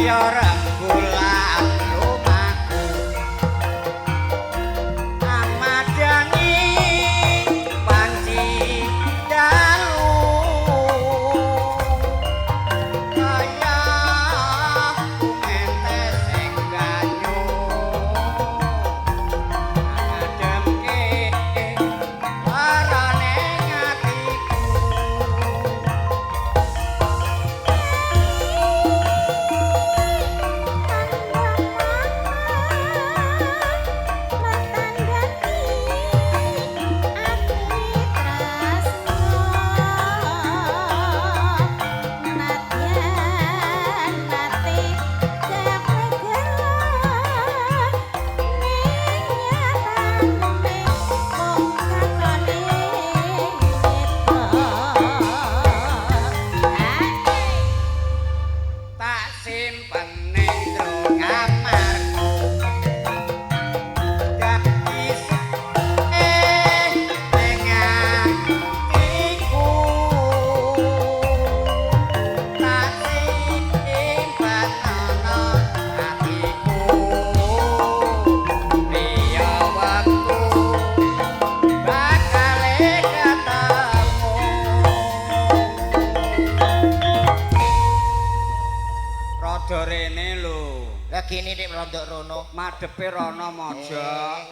Kaya rembulan lumaku amadangi panci dalu kaya mentes sing banyu ngademke larane atiku. Tak simpen ning jero kamarku dadi ning atiku tak simpen ana atiku priya wektu bakal ketemu. Rada rene lho. Lah gini nek rondok rono. Madhepe rono mojo.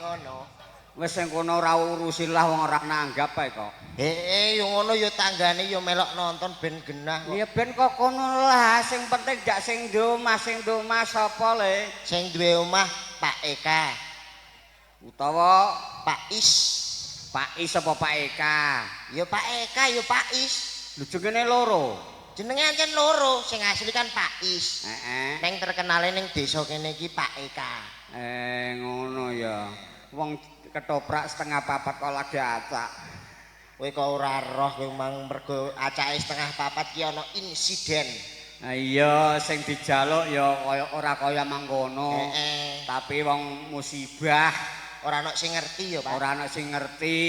Ngono. Wis sing kono ora urusi lah wong ora nanggap ae kok. Heeh, yo ngono yo tanggane yo melok nonton ben genah kok. Ya ben kok kono lah, sing penting gak sing duwe omah, sing duwe omah sapa le? Sing duwe omah Pak Eka, Utawa Pak Is. Pak Is apa Pak Eka? Ya Pak Eka yo Pak Is. Lho jenenge loro. Jenenge ancen loro, sing asli kan Pak Is. Heeh. Neng terkenale ning desa kene iki Pak Eka. Ngono ya. Wong ketoprak 3:30 kok lagi acak. Kowe kok ora roh kowe mang mergo acake 3:30 ki ana insiden. Ha iya sing dijaluk ya kaya ora kaya mangkono. Heeh. Tapi wong musibah Ora ana sing ngerti ya, Pak. Ora ana sing ngerti.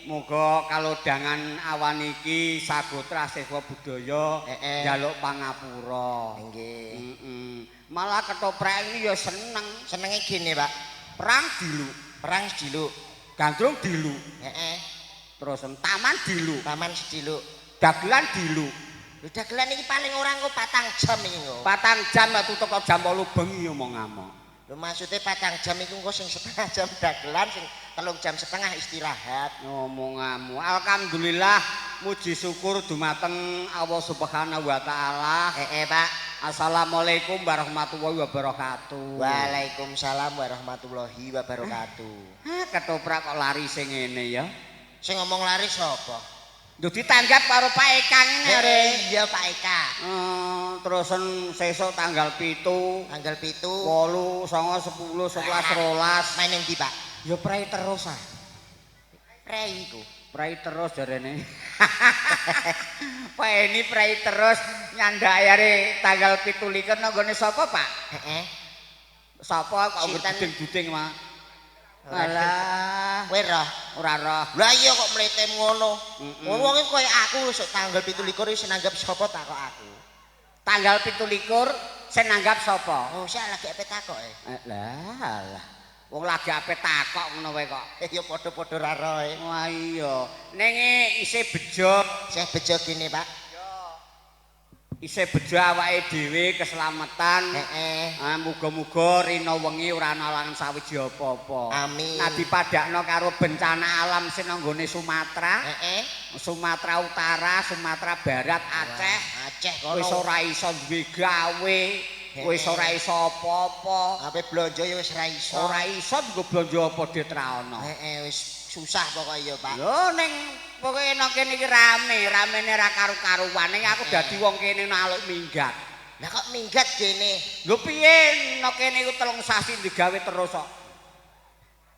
Muga kalodhangan awan iki sagotra siswa budaya njaluk pangapura. Nggih. Heeh. Malah ketoprak ini ya seneng. Senenge gini, Pak. Perang diluk, Perang sediluk. Gandrung diluk, Heeh. terus taman diluk, Taman sediluk. Dagelan diluk. Lho dagelan iki paling ora engko 4 jam iki engko. 4 jam lah tutup kok jam 8 bengi omong-omong. Lho maksude 4 jam iku engko sing setengah jam dagelan, sing 3,5 jam istirahat. Ngomongamu. Alhamdulillah muji syukur dumateng Allah Subhanahu wa taala. Heeh, Pak. Assalamualaikum warahmatullahi wabarakatuh. Waalaikumsalam warahmatullahi wabarakatuh. Ah, ketoprak kok lari sing ngene ya. Sing ngomong laris sapa? Lho ditanggap karo Pak Eka ngene are. Iya Pak Eka. Terusan sesuk tanggal 7, Tanggal 7. 8, 9, 10, 11, 12. Main ning ndi, Pak? Ya prei terus ah. Prei iku. Prei terus jarene. Pak ini prei terus nyandake are tanggal 27 nang nggone sapa, Pak? Heeh. Sapa kok Sinten? ngeduding-duding, Mak? Alah, Kowe roh. Ora roh. Lah iya kok mletem ngono. Wong wong iki koyo aku sok tanggal 27 wis nanggap sapa takok aku. Tanggal 27 sing nanggap sapa? Oh, sik lagi ape takok e. Lah, lah. Wong lagi ape takok ngono wae kok. Ya padha-padha ra roh e. Wah iya. Ning isih bejo, Sing bejo gini, Pak. Isih bejo awake dhewe keselamatan. Heeh. Ah, muga-muga rina wengi ora ana alangan sawiji apa-apa. Amin. Nah dipadakno karo bencana alam sing nang nggone Sumatera, Heeh. Sumatera Utara, Sumatera Barat, Aceh, Aceh kono. Wis ora iso duwe gawe, wis ora iso apa-apa. Ape blonjo ya wis ra iso. Ora iso nggo blonjo apa dit ra ono. Heeh, wis susah pokoke ya, Pak. Lho ning pokoke nang kene iki rame, ramene ra karu-karuan. Ning aku dadi wong kene naluk minggat. Lah kok minggat gene? Lho piye nang kene iku 3 sasi digawe terus kok.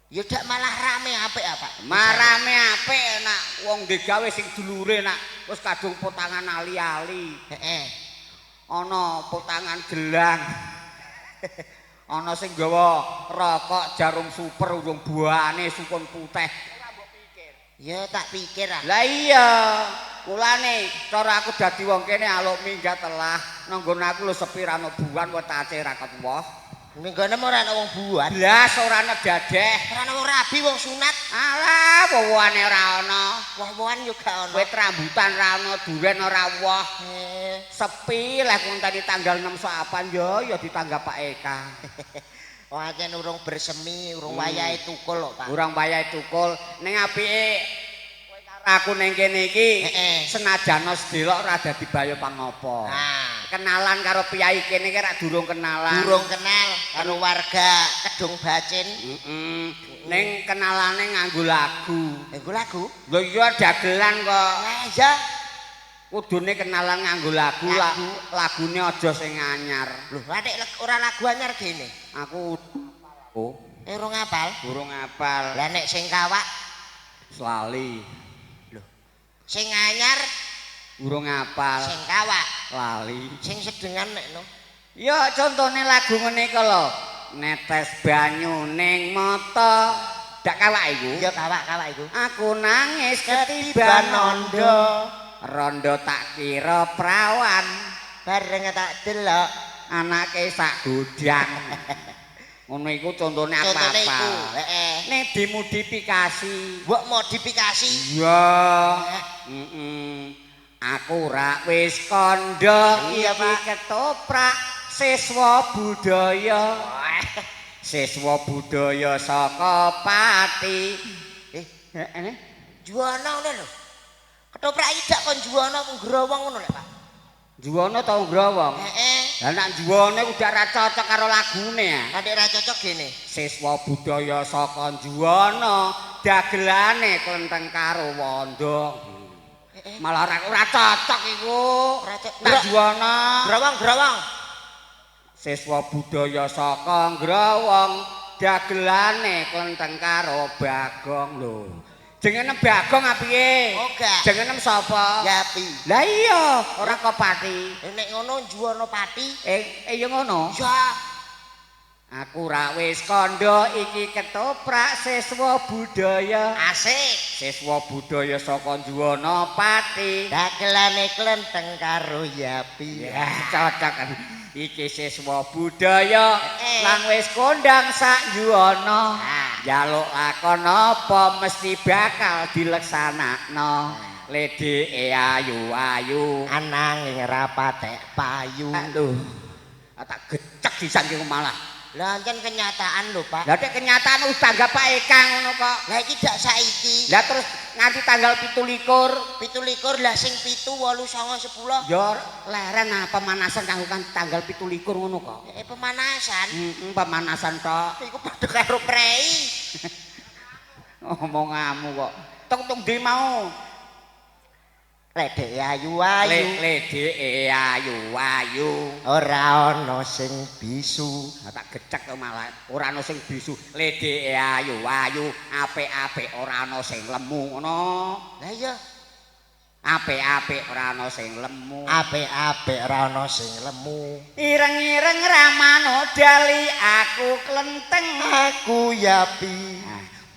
Ya dak malah rame apik ah, Pak. Marame apik nak wong digawe sing dulure nak wis kadung potangan ali-ali. Heeh. Ana potangan gelang. Ana sing gawa rokok jarum super urung buahane sukun putih. Ya tak pikir ah. Lah iya, Mulane cara aku dadi wong kene aluk minggat telah. Nang nggon aku lho sepi ra ono buan wetace ra ketuwa. Ning gone ora ana wong buan. Blas ora ana dadeh. Ora ana wong rabi wong sunat. Alah, wowoane ora ana. Woh-wohan yo gak ana. Wit rambutan ra ana, duren ora woh. Sepi lek ngenteni tanggal 6 sok apan yo ya ditanggap Pak Eka. Wong akeh urung bersemi, urung wayahe tukul kok, Pak. Urung wayahe tukul. Ning apike kowe karo aku ning kene iki senajan sedelok ora dadi bayo pangapa. Nah, kenalan karo piyai kene iki rak durung kenalan. Durung kenal karo warga Kedung Bacin. Heeh. Ning kenalane nganggo lagu. Nganggo lagu? Lho iya dagelan kok. Lah iya. Kudune kenalan nganggo lagu, lagune aja sing anyar. Lho, nek ora lagu anyar gene. Aku urung hafal. Durung hafal. Lah nek sing kawak lali. Lho, sing anyar urung hafal. Sing kawak lali. Sing sedengan nek no. Ya contone lagu ngene iki lho. Netes banyu ning mata. Dak kawak iku? Iya kawak-kawak iku. Aku nangis ketiban nondo. Rondo tak kira prawan, bareng tak delok anake sak gudang. Ngono iku contone apa-apa. Heeh. Nek dimodifikasi. Mbok modifikasi? Iya. Heeh. Aku rak wis kandha iki ketoprak siswa budaya. Siswa budaya saka Pati. Heeh. Juwana ngono lho. Ketoprak iki dak kon juwana ngrowong ngono lho, Pak. Juwana ta ngrowong? Heeh. Lah nek juwana iku dak ra cocok karo lagune ya. Nek ra cocok gene. Siswa budaya saka Juwana, dagelane klenteng karo wondo. Malah ora cocok iku. Ora cocok. Nek juwana growong-growong. Siswa budaya saka ngrowong, dagelane klenteng karo Bagong lho. Jenenge Bagong apiye? Oh, gak. Jenenge sapa? Yapi. Lah iya, ora kok Pati. Nek ngono Juwana Pati. Ya ngono. Ya. Aku ra wis kandha iki ketoprak siswa budaya. Asik. Siswa budaya saka Juwana Pati. Dagelane klenteng karo Yapi. Ya cocok. Iki siswa budaya lan wis kondang sak Juwana. Njaluk lakon apa mesti bakal dileksanakno. Ledeke ayu-ayu ananging ra patek payu. Aduh. Tak gecek sisan iki malah. Lah ancen kenyataan lho, Pak. Lah nek kenyataan wis tanggap Pak Eka ngono kok. Lah iki dak saiki. Lah terus nganti tanggal 27. 27 lah sing 7 8 9 10. Ya leren ah pemanasan kanggo kan tanggal 27 ngono kok. Pemanasan. Heeh, pemanasan tok. Iku padha karo prei. Omonganmu kok. Tung-tung ndi mau? Ledeke ayu-ayu. Ledeke ayu-ayu. Ora ana sing bisu. Tak gecek to malah. Ora ana sing bisu. Ledeke ayu-ayu, apik-apik ora ana sing lemu ngono. Lah iya. Apik-apik ora ana sing lemu. Apik-apik ora ana sing lemu. Ireng-ireng ramanodali aku klenteng. Aku Yapi.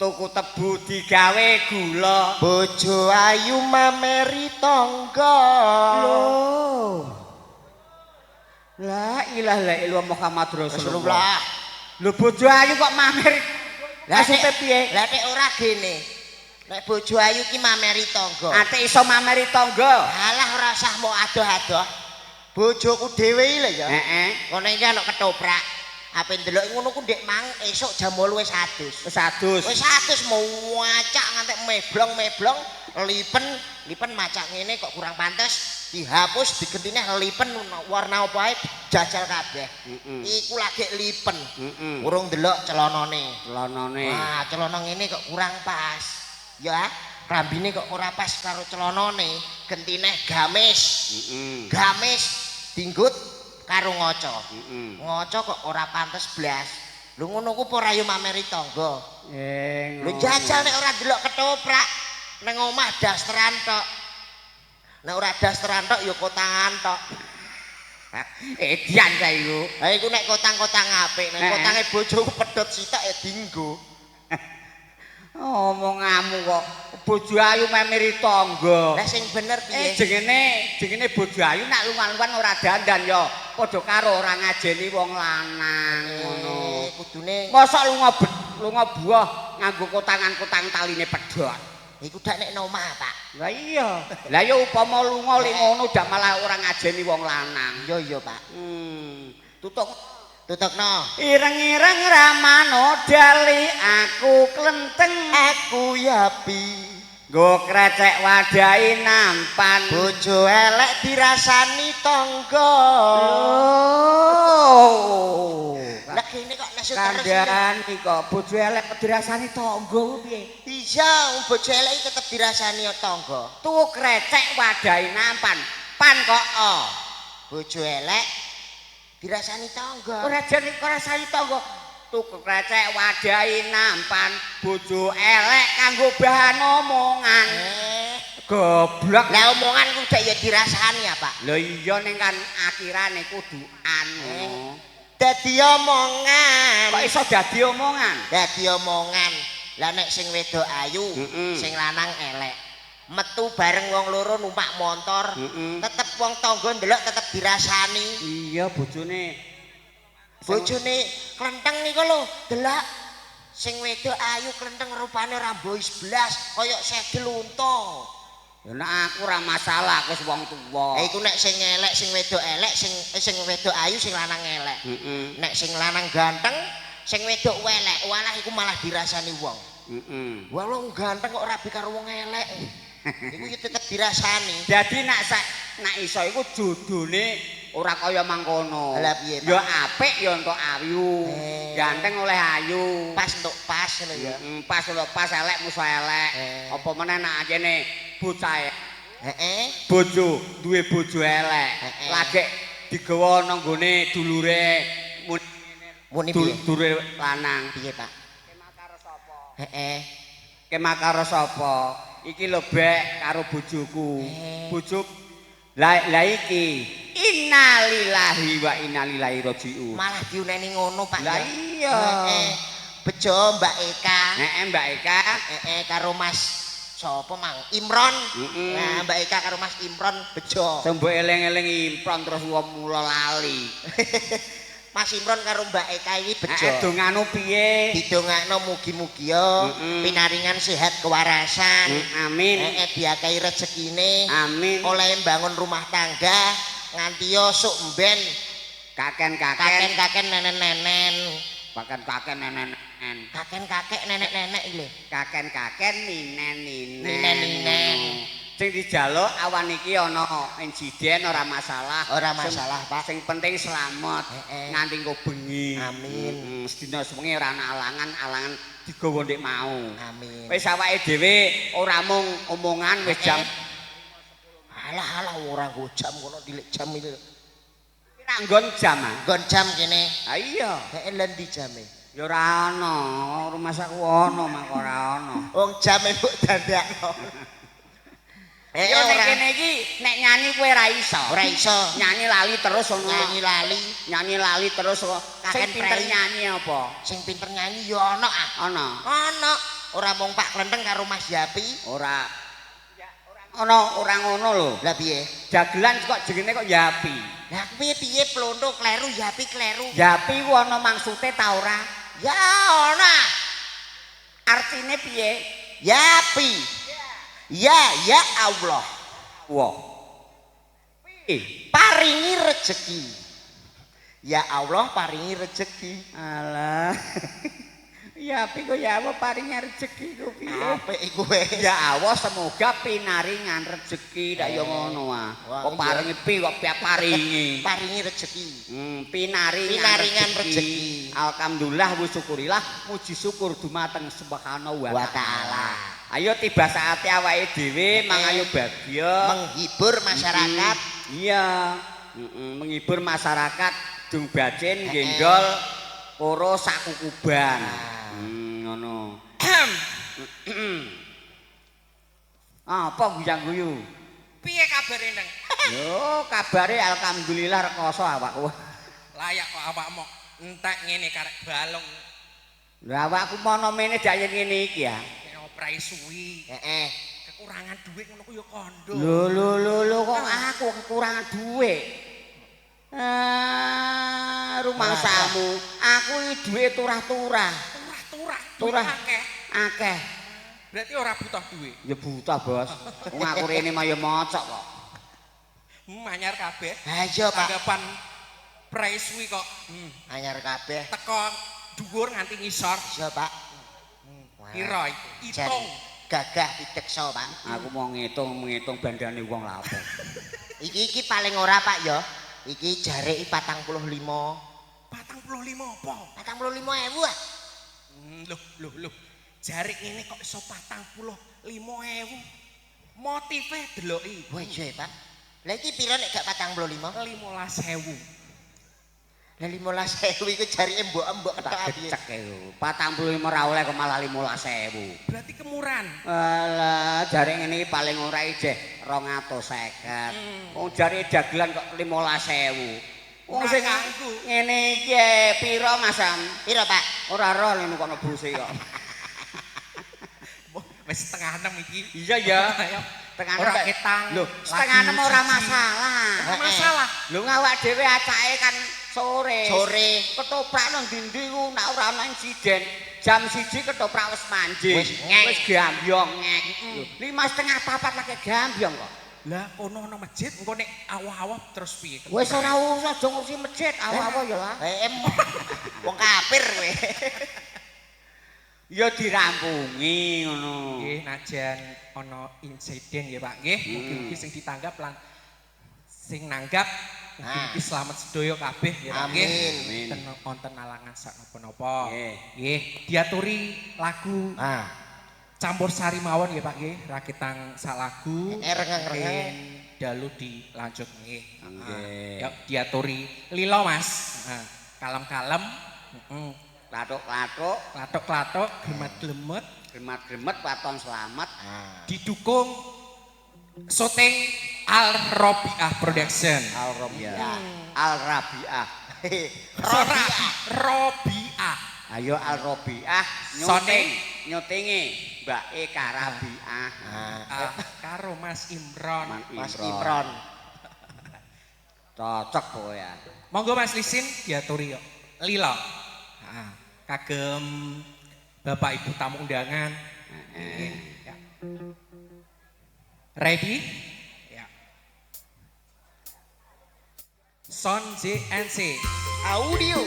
Tuku tebu digawe gula. Bojo ayu mameri tangga. Lho. La ilaha illallah Muhammad Rasulullah. Lho bojo ayu kok mamer. Lah maksude piye? Lah nek ora gene. Nek bojo ayu ki mameri tangga. Ate iso mameri tangga. Alah ora usah mok adoh-adoh. Bojoku dhewe iki lho ya. Heeh. Ngono iki ana ketoprak. Ape ndelok ngono ku ndek mang esuk jam 8 wis adus. Wis adus. Wis adus macak ngantek meblong-meblong lipen, lipen macak ngene kok kurang pantes, dihapus digentine lipen warna apa ae jajal kabeh. Iku lagi lipen. Urung ndelok celanane. Celanane. Wah, celana ngene kok kurang pas. Ya, klambine kok ora pas karo celanane, gentine gamis. Gamis dinggut karo ngaca. Ngaca kok ora pantes blas. Lho ngono ku apa ora yo mameri tangga? Lho jajal nek ora ndelok ketoprak nang omah dasteran tok. Nek ora dasteran tok ya kotangan tok. Edian ta iku. Ha iku nek kotang-kotang apik, nek kotange bojoku pedhot sitok ya dinggo. Omonganmu kok bojo ayu memiri tangga. Lah sing bener piye? Jenenge bojo ayu nak lungan-lungan ora dandan ya padha karo ora ngajeni wong lanang ngono. Kudune mosok lunga buah nganggo kotangan-kotang taline pedhot. Iku dak nek omah, Pak. Lah iya. Lah ya upama lunga li ngono dak malah ora ngajeni wong lanang. Iya iya, Pak. Tutuk tutukno. Ireng-ireng ramano dali aku klenteng aku yapi. Nggo krecek wadahi nampan. Bojo elek dirasani tangga. Oh. Lah kene kok nesu terus. Kandhani kok bojo elek dirasani tangga ku piye? Iya, bojo elek tetep dirasani tangga. Tuku krecek wadahi nampan. Pan kok o. Bojo elek dirasani tangga. Ora jane kok rasani tangga. Tuku krecek wadahi nampan, bojo elek kanggo bahan omongan. Goblok. Lah omongan ku dak ya dirasani ya, Pak. Lha iya ning kan akhirane kudu an ngono. Dadi omongan. Kok iso dadi omongan? Dadi omongan. Lah nek sing wedok ayu, sing lanang elek. Metu bareng wong loro numpak montor, tetep wong tangga ndelok tetep dirasani. Iya bojone. Bojone klenteng niku lho, delok sing wedok ayu klenteng rupane ora mbois blas kaya segel unta. Ya nek aku ora masalah, aku wis wong tuwa. Lah iku nek sing elek, sing wedok elek, sing wedok ayu, sing lanang elek. Nek sing lanang ganteng, sing wedok elek, walah iku malah dirasani wong. Wah wong ganteng kok rabi karo wong elek. Iku ya tetep dirasani. Dadi nek iso iku jodone ora kaya mangkono. Lah piye, Pak? Ya apik ya entuk ayu. Ganteng oleh ayu. Pas entuk pas ngono ya. Pas entuk pas, elek musuh elek. Apa meneh nek ajene bocah bojo duwe bojo elek. Lagek digawa nang nggone dulure muni piye? Dulure lanang. Piye, Pak? Kemah karo sapa? Heeh. Kemah karo sapa? Iki lho Bek karo bojoku. Bojo lah iki innalillahi wa inna ilaihi rajiun. Malah diuneni ngono, Pak. Lah iya. Bejo Mbak Eka. Heeh, Mbak Eka. Heeh, karo Mas sapa mang? Imron. Nah, Mbak Eka karo Mas Imron bejo. Sing mbok eling-eling Imron terus wong mula lali. Mas Imron karo Mbak Eka iki bejo. Donganu piye? Didongakno mugi-mugi ya pinaringan sehat kewarasan. Amin. Diakahi rezekine. Amin. Oleh mbangun rumah tangga nganti yo sok mben kaken-kaken. Kaken-kaken nenen-nenen. Kaken-kaken nenen-nenen. Kaken-kakek nenek-nenek iki lho. Kaken-kaken ninen-ninen. Ninen-ninen. Sing dijaluk awan iki ana insiden ora masalah. Ora masalah, Pak. Sing penting selamat nganti engko bengi. Amin. Sedina sewengi ora ana alangan-alangan digawa ndek mau. Amin. Wis awake dhewe ora mung omongan wis jam. Alah alah ora nggo jam kono dilik jam iki. Ora nggon jam ah. Nggon jam kene. Ha iya. Heeh, lha ndi jame? Ya ora ana, rumasaku ana mak ora ana. Wong jame mbok dandakno. Ya nek kene iki nek nyanyi kowe ora iso. Ora iso. Nyanyi lali terus ngono. Nyanyi lali. Nyanyi lali terus kok. Sing pinter nyanyi apa? Sing pinter nyanyi ya ana ah. Ana. Ana. Ora mung Pak Klenteng karo Mas Yapi. Ora. Ana ora ngono lho. Lah piye? Dagelan kok jenenge kok Yapi. Lah piye-piye plonto kleru Yapi kleru. Yapi ku ana maksude ta ora? Ya ana. Artine piye? Yapi. Ya ya Allah. Wah. Piye? Paringi rejeki. Ya Allah paringi rejeki. Alah. Yapi ku ya Allah paringi rejeki ku piye? Apik iku wis. Ya Allah semoga pinaringan rejeki dak ya ngono ah. Kok paringi pi kok paringi. Paringi rejeki. Pinaringan rejeki. Alhamdulillah wa syukurillah muji syukur dumateng Subhanahu wa taala. Ayo tiba saatnya awake dhewe mangayu bagya menghibur masyarakat. Iya, menghibur masyarakat dung bacin gendol koro sakukuban. Ngono. Apa guyang-guyu? Piye kabare, Neng? Yo, kabare alhamdulillah rekoso awakku. Layak kok awakmu entek ngene karek balung. Lah awakku mono mene dak yen ngene iki ya. prai suwi. Heeh. Kekurangan duit ngono ku ya kondo. Lho lho lho lho kok aku kekurangan duit. Rumangsamu, aku iki duit turah-turah. Turah-turah, Turah. Akeh. Akeh. Berarti ora butuh duit. Ya buta, Bos. Wong aku rene mah ya mocok kok. Manyar kabeh. Ha iya, Pak. Tanggapan prai suwi kok. Anyar kabeh. Teko dhuwur nganti ngisor. Iya, Pak. Piro iku? Hitung. Gagah pideksa, Pak. Aku mau ngitung-ngitung bandane wong lha apa. Iki paling ora, Pak ya. Iki jareke 45. 45 apa? 45.000 ah. Loh, loh, loh. Jarik ngene kok iso 45.000. Motive deloki. Wah, iya, Pak. Lah iki pira nek gak 45? 15.000. Lah 15.000 iku jarike mbok-mbok Tak ketok piye? gecek iku. 45 ora oleh kok malah 15.000. Berarti kemurahan. Alah, jarik ngene iki paling ora ijeh 250. Wong jarike dagelan kok 15.000. Wong sing ngene iki pira Mas Am? Pira, Pak? Ora roh lho kono bruse kok. Wis 5:30 iki. Iya ya. Setengah Ora ketang. Lho, 5:30 ora masalah. Ora masalah. Lho awak dhewe acake kan sore. Sore. Ketoprak nang ndi-ndi ku nek ora ana insiden. Jam 1 ketoprak wis manjing. Wis gambyong ngek. Lho, 5:30 lagi gambyong kok. Lah kono ana masjid engko nek awah-awah terus piye? Wis ora usah aja ngurusi masjid, awah-awah ya lah. Wong kafir kowe. Ya dirampungi ngono. Nggih, najan ana insiden nggih Pak nggih, mugi-mugi sing ditanggap lan sing nanggap mugi-mugi slamet sedaya kabeh nggih Pak nggih. Amin. Wonten wonten alangan sak napa-napa. Nggih. Nggih, diaturi lagu campur sari mawon nggih Pak nggih, raketang sak lagu. Rengeng-rengeng. Dalu dilanjut nggih. Nggih. Ya diaturi lilo Mas. Heeh. Kalem-kalem, heeh. Klathuk-klathuk, Klathuk-klathuk, glemet-glemet, gremet-gremet waton slamet. Didukung syuting Al Robiah Production. Al Robiah. Al Rabiah. Robiah. Robiah. Ayo Al Robiah nyuting, nyutinge Mbak Eka Rabiah. Karo Mas Imron. Mas Imron. Cocok pokoke ya. Monggo Mas Lisin diaturi yo. Lilo. Kagem Bapak Ibu tamu undangan. Ya. Ready? Ya. Sound JNC Audio.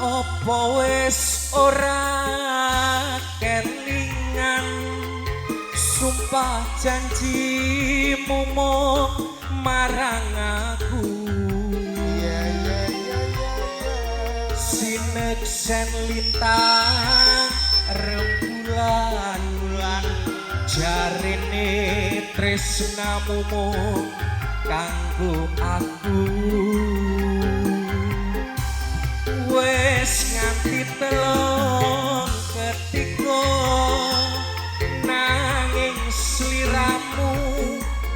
Apa wis ora kelingan sumpah janjimu mung marang aku. Iya iya iya iya. Sineksen lintang rembulan bulan jarene tresnamu mung kanggo aku. Wes nganti telung ketika nanging sliramu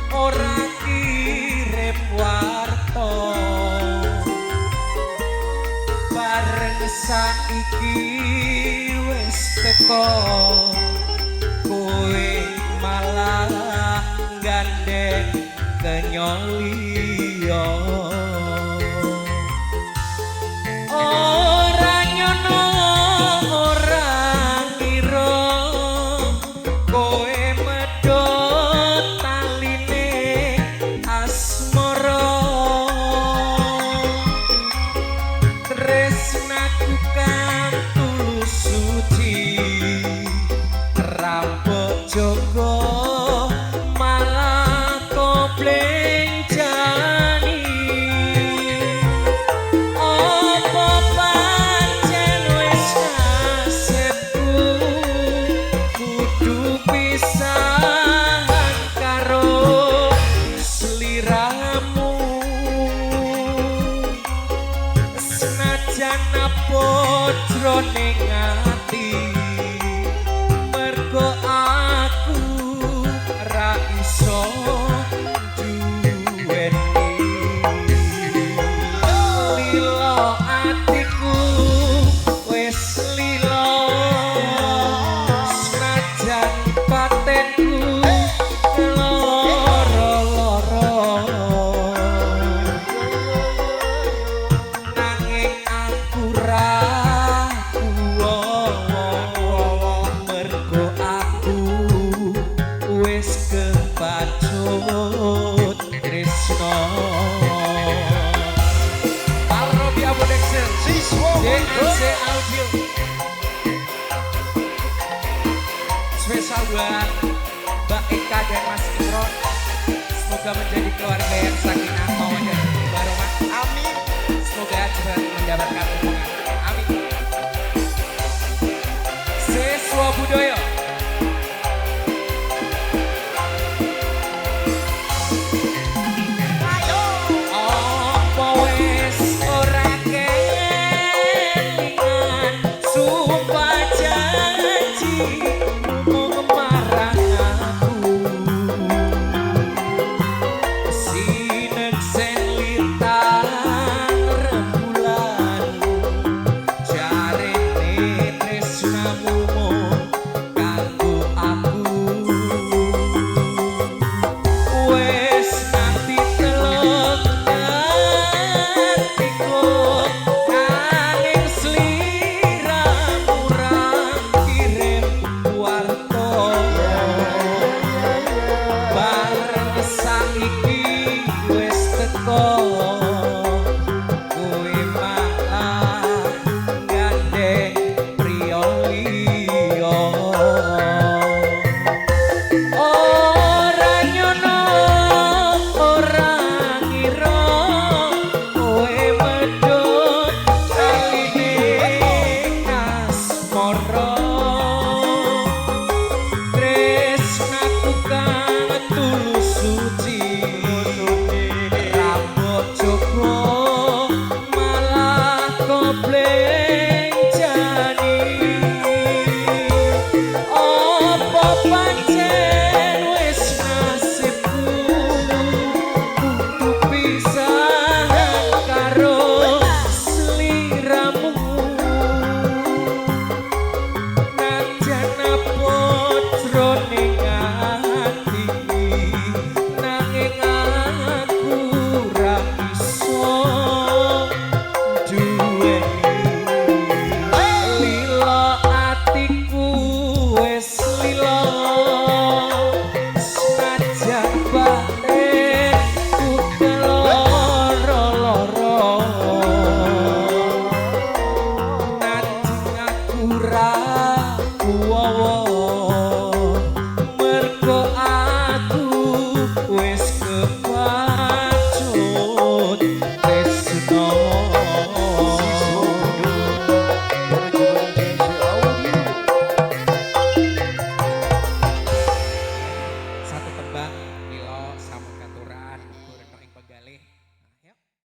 ora kirim warta. Bareng saiki wis teko kowe malah gandeng kenyoliyo. Ora nyono ora ngira kowe medhot taline asmara. Tresnaku kang tulus suci Pisahan karo sliramu, senajan apa jroning ati, mergo aku ra iso duweni. Lilo atiku wis lilo, senajan patenku loro-loro, nanging aku ra kuwowo, mergo aku wis kepacut tresno. Alrobi Abu Dexel, JNC Audio, spesial buat Mbak Eka dan Mas Imron. Semoga menjadi keluarga yang sakinah mawaddah warahmah. Amin. Semoga cepat mendapatkan dukungan. Amin. Siswa Budoyo.